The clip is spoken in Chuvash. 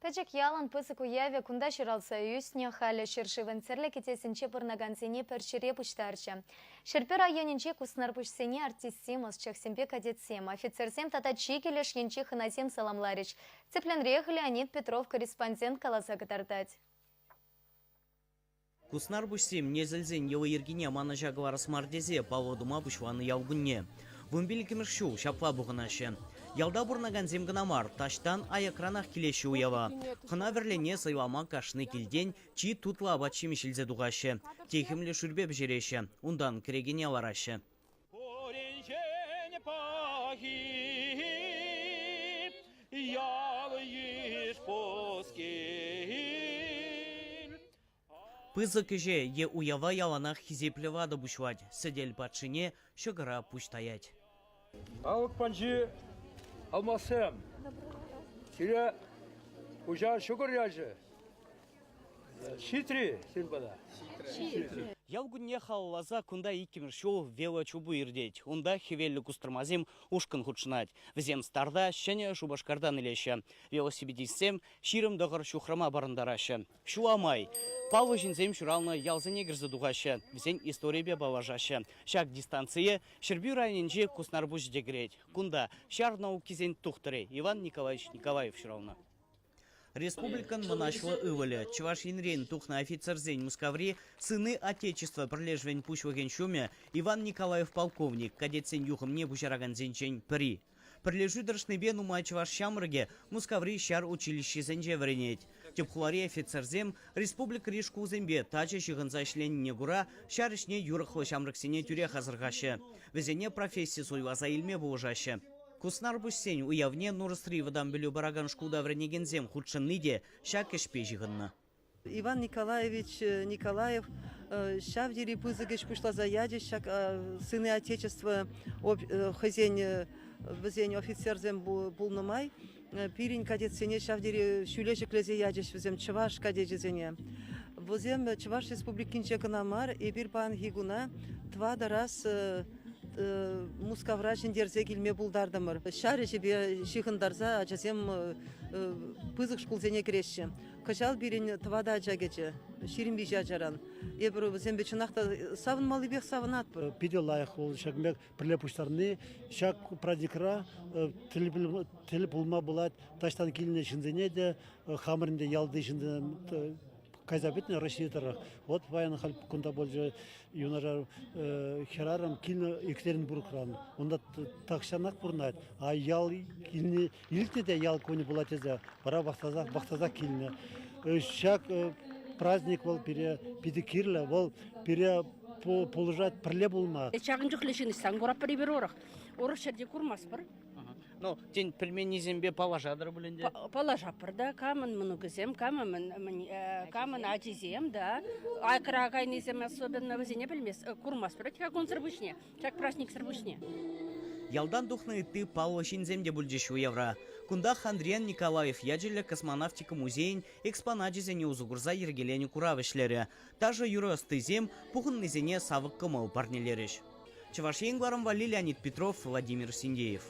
Пӗчӗк ялӑн пысӑк уявӗ кунта ҫуралса ӳснӗ, халӗ ҫӗршывӑн тӗрлӗ кӗтесӗнче пурӑнакансене пӗр ҫӗре пуҫтарчӗ. Ҫӗрпӳ районӗнчи Куснарпуҫсене артистсем, ӑсчахсемпе кадетсем, офицерсем тата чикӗ леш енчи хӑнасем саламларӗҫ. Тӗплӗнрех Леонид Петров корреспондент каласа кӑтартать. Куснарпуҫсем несӗлсен йӑли-йӗркине манӑҫа кӑларас мар тесе паллӑ тума пуҫланӑ ял кунне. Вунпиллӗкмӗш ҫул ҫапла пухӑнаҫҫӗ. Ялта пурӑнакансем кӑна мар, таҫтан аякранах килеҫҫӗ уява. Хӑна-вӗрлене сӑйлама кашни килтен чи тутлӑ апат-ҫимӗҫ илсе тухаҫҫӗ, техӗмлӗ шӳрпе пӗҫереҫҫӗ, унтан кӗрекене лараҫҫӗ. Пуринчен пахи ял-йыш пускил. Пысӑк ӗҫе е уява яланах хисеплӗ ватӑ пуҫлать, сӗтел патшине ҫӑкӑра пуҫ таять. Алӑк панчи алмазсем, сире хуҫа ҫӑкӑр ячӗ. Ҫитри сирӗн пата? Ҫитрӗ. Ял кунне халалласа кунта иккӗмӗш ҫул велочупу иртет. Унта хӗвеллӗ кустӑрмасем ушкӑн хутшӑнать. Вӗсем старта Ҫӗнӗ Шупашкартан илеҫҫӗ. Велосипедистсем 29 ҫухрӑма парӑнтараҫҫӗ. Ҫула май паллӑ ҫынсем ҫуралнӑ ялсене кӗрсе тухаҫҫӗ, вӗсен историйӗпе паллашаҫҫӗ. Ҫак дистанцие Ҫӗрпӳ районӗнчи Куснарпуҫӗ те кӗрет. Кунта ҫар наукисен тухтӑрӗ Иван Николаевич Николаев ҫуралнӑ. Республикӑн мӑнаҫлӑ ывӑлӗ, Чӑваш Енрен тухнӑ офицерсен Мускаври Сыны Отечества пӗрлешӗвӗн пуҫлӑхӗн ҫумӗ Иван Николаев полковник кадетсен юхӑмне пуҫаракансенчен пӗри. Пӗрлешӳ тӑрӑшнипе нумай чӑваш ҫамрӑкӗ Мускаври ҫар училищисенче вӗренет. Тӗп хулари офицерсем республикӑри шкулсемпе тачӑ ҫыхӑнса ӗҫленине кура ҫар ӗҫне юрӑхлӑ ҫамрӑксене тӳрех асӑрхаҫҫӗ, вӗсене професси суйласа илме пулӑшаҫҫӗ. Куснарпуҫсен уявне Нурӑсри вӑтам пӗлӳ паракан шкулта вӗренекенсем хутшӑнни те ҫак ӗҫпе ҫыхӑннӑ. Иван Николаевич Николаев ҫав тери пысӑк ӗҫ пуҫласа ячӗҫ ҫак Сыны Отечества хӑйсен вӗсен офицерсем пулнӑ май пирӗн кадетсене ҫав тери ҫӳле ҫӗклесе ячӗҫ вӗсем чӑваш кадечӗсене. Вӗсем Чӑваш Республикинче кӑна мар, эпир паянхи куна тӑватӑ раз Мускавра ҫӗнтерсе килме пултартӑмӑр. Ҫар ӗҫӗпе ҫыхӑнтарса ачасем пысӑк шкулсене кӗреҫҫӗ. Кӑҫал пирӗн тӑватӑ ача кӗчӗ, 23 ачаран. Эпир вӗсемпе чӑнах та савӑнмаллипех савӑнатпӑр. Питӗ лайӑх вӑл ҫакӑн пек пӗрле пуҫтарни. Ҫак праздникра тӗл пулма пулать таҫтан килнӗ ҫынсене те, хамӑрӑн те ялти ҫынсем кайса пӗтнӗ Россия тӑрӑх. Вот паян халь кунта пулчӗ юнашар хӗрарӑм килнӗ Екатеринбургран. Унта тахҫанах пурӑнать. А ял килни илтнӗ те ял кунӗ пулать тесе вара вахтасах, вахтасах килнӗ. Ҫак праздник вӑл пире питӗ кирлӗ. Вӑл пире пулӑшать пӗрле пулма. Ҫакӑн чухлӗ ҫын ӑҫтан куратпӑр эпир урӑх. Урӑх ҫӗрте курмастпӑр. Ну, тен, пӗлменнисемпе паллашатӑр пуль ӗнтӗ? Паллашатпӑр та, камӑн мӑнукӗсем, камӑн, камӑн ачисем, да. Айкра кайнисем особенно вӗсене пӗлмест, курмастпӑр вӗт-ха кунсӑр пуҫне, ҫак праҫниксӗр пуҫне. Ялтан тухнӑ ытти паллӑ ҫынсем те пулчӗҫ уявра. Кунтах Андриян Николаев ячӗллӗ космонавтика музейӗн экспоначӗсене усӑ курса йӗркеленӗ курав ӗҫлерӗ. Ташӑ-юрӑ ӑстисем пухӑннисене савӑк кӑмӑл парнелерӗҫ. Чӑваш Ен кӑларӑм валли Леонид Петров, Владимир Синдеев.